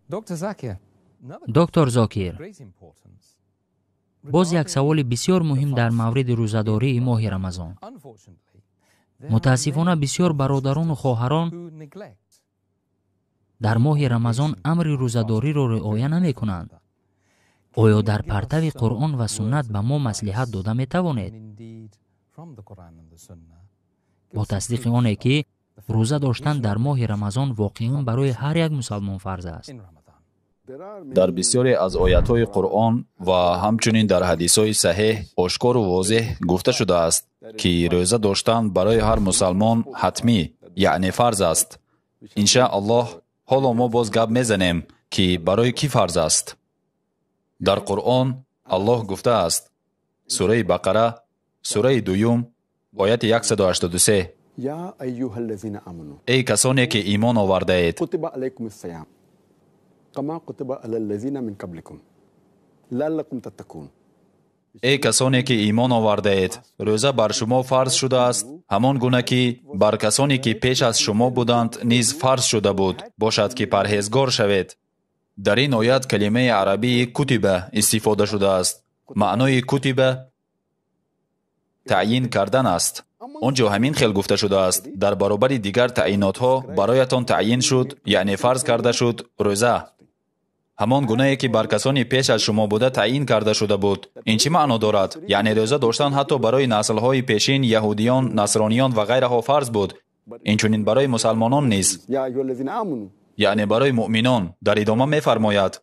Доктор Зокир, боз як саволи бисёр муҳим дар мавриди рӯзадории моҳи Рамазон. Мутаассифона, бисёр бародарону хоҳарон дар моҳи Рамазон амри рӯзадориро риоя намекунанд. Оё дар партави Қуръон ва суннат ба мо маслиҳат дода метавонед? Бо тасдиқи оне, ки рӯза доштан дар моҳи Рамазон воқеан барои ҳар як мусалмон фарз аст. Дар бисёре аз оятҳои Қуръон ва ҳамчунин дар ҳадисҳои саҳеҳ ошкору возеҳ гуфта шудааст, ки рӯза доштан барои ҳар мусалмон ҳатмӣ, яъне фарз аст. Иншааллоҳ, ҳоло мо боз гап мезанем, ки барои кӣ фарз аст. Дар Қуръон Аллоҳ гуфтааст, сураи Бақара, сураи дуюм, ояти 183: эй касоне ки имон овардаед, эй касоне ки имон овардаед, рӯза бар шумо фарз шудааст, ҳамон гуна ки бар касоне ки пеш аз шумо буданд низ фарз шуда буд, бошад ки парҳезгор шавед. Дар ин оят калимаи арабии кутиба истифода шудааст. Маънои кутиба таъйин кардан аст. Он ҷо ҳамин хел гуфта шудааст: дар баробари дигар таъйинотҳо бароятон таъйин шуд, яъне фарз карда шуд рӯза, ҳамон гунае ки бар касони пеш аз шумо буда таъйин карда шуда буд. Ин чӣ маъно дорад? Яъне рӯза доштан ҳатто барои наслҳои пешин, яҳудиён, насрониён ва ғайраҳо фарз буд, инчунин барои мусалмонон низ, яъне барои муъминон. Дар идома мефармояд: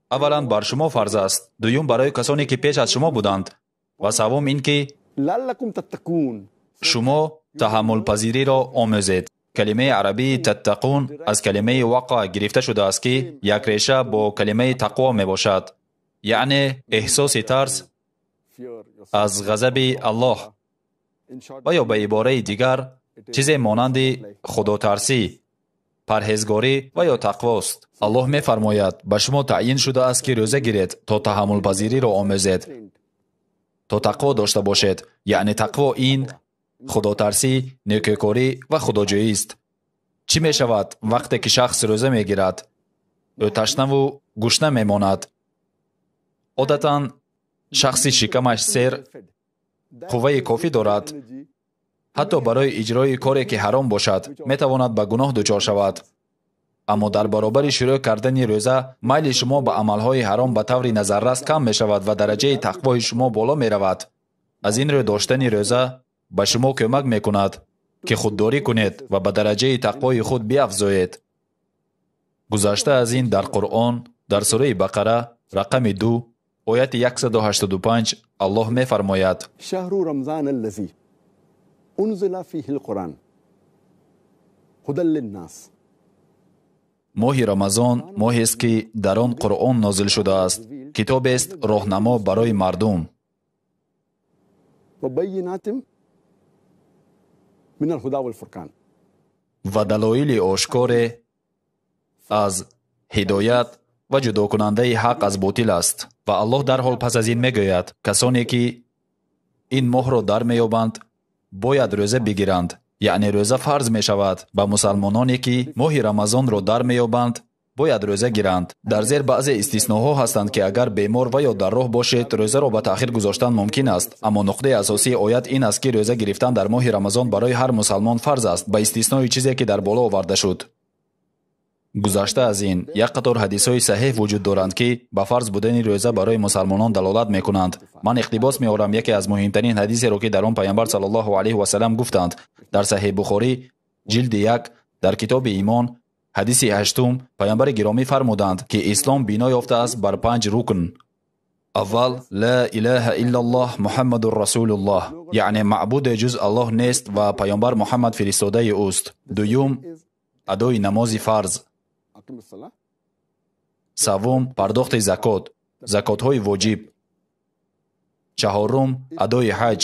аввалан бар шумо фарз аст, дуюм барои касоне ки пеш аз шумо буданд, ва севум ин ки шумо таҳаммулпазириро омӯзед. Калимаи арабии таттақун аз калимаи вақа гирифта шудааст, ки як реша бо калимаи тақво мебошад, яъне эҳсоси тарс аз ғазаби Аллоҳ, ва ё ба ибораи дигар чизе монанди худотарсӣ, парҳезгорӣ ва ё тақвост. Аллоҳ мефармояд: ба шумо таъйин шудааст, ки рӯза гиред то таҳаммулпазириро омӯзед, то тақво дошта бошед. Яъне тақво ин худотарсӣ, некӯкорӣ ва худоҷӯист. Чӣ мешавад вақте ки шахс рӯза мегирад? Ӯ ташнаву гушна мемонад. Одатан шахси шикамаш сер қувваи кофӣ дорад, ҳатто барои иҷрои коре ки ҳаром бошад, метавонад ба гуноҳ дучор шавад. Аммо дар баробари шурӯъ кардани рӯза майли шумо ба амалҳои ҳаром ба таври назаррас кам мешавад ва дараҷаи тақвои шумо боло меравад. Аз ин рӯ доштани рӯза ба шумо кӯмак мекунад, ки худдорӣ кунед ва ба дараҷаи тақвои худ биафзоед. Гузашта аз ин, дар Қуръон, дар сураи Бақара, рақами 2, ояти 185 Аллоҳ мефармояд: шаҳру рамзан аллази унзила фиҳи лқуръан ҳудан линнас. Моҳи Рамазон моҳест, ки дар он Қуръон нозил шудааст, китобест роҳнамо барои мардум ва далоили ошкоре аз ҳидоят ва ҷудокунандаи ҳақ аз ботил аст. Ва Аллоҳ дарҳол пас аз ин мегӯяд: касоне ки ин моҳро дар меёбанд бояд рӯза бигиранд. Яъне рӯза фарз мешавад ба мусалмононе ки моҳи Рамазонро дар меёбанд, бояд рӯза гиранд. Дар зер баъзе истисноҳо ҳастанд, ки агар бемор ва ё дар роҳ бошед, рӯзаро ба таъхир гузоштан мумкин аст. Аммо нуқтаи асосии оят ин аст, ки рӯза гирифтан дар моҳи Рамазон барои ҳар мусалмон фарз аст, ба истиснои чизе ки дар боло оварда шуд. Гузашта аз ин, як қатор ҳадисҳои саҳеҳ вуҷуд доранд, ки ба фарз будани рӯза барои мусалмонон далолат мекунанд. Ман иқтибос меорам яке аз муҳимтарин ҳадисеро, ки дар он Пайғамбар саллаллоҳу алайҳи васаллам гуфтанд. Дар Саҳеҳ Бухорӣ, ҷилди 1, дар китоби Имон, ҳадиси 8, Пайғамбари гиромӣ фармуданд, ки ислом бино ёфтааст бар 5 рукн. Аввал, ла илаҳа иллаллоҳ Муҳаммадур расулуллоҳ, яъне маъбуде ҷуз Аллоҳ нест ва Пайғамбар Муҳаммад фиристодаи ӯст. Дуюм, адои намози фарз. Севум, пардохти закот, закотҳои воҷиб. Чаҳорум, адои ҳаҷ,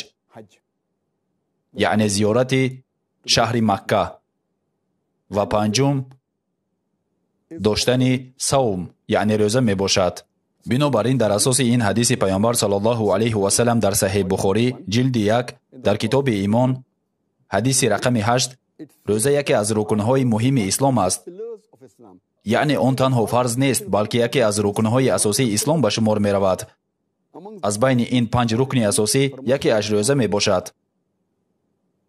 яъне зиёрати шаҳри Макка. Ва панҷум, доштани савм, яъне рӯза мебошад. Бинобар ин, дар асоси ин ҳадиси Пайғамбар саллаллоҳу алайҳи васаллам дар Саҳеҳ Бухорӣ, ҷилди 1, дар китоби Имон, ҳадиси рақами 8, рӯза яке аз рукнҳои муҳими ислом аст. Яъне он танҳо фарз нест, балки яке аз рукнҳои асосии ислом ба шумор меравад. Аз байни ин 5 рукни асосӣ якеаш рӯза мебошад.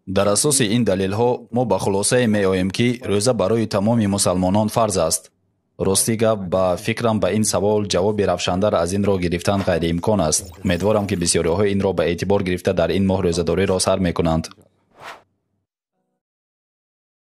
Дар асоси ин далелҳо мо ба хулосае меоем, ки рӯза барои тамоми мусалмонон фарз аст. Рости гап, ба фикрам, ба ин савол ҷавоби равшантар аз инро гирифтан ғайриимкон аст. Умедворам, ки бисёриҳо инро ба эътибор гирифта дар ин моҳ рӯзадориро сар мекунанд.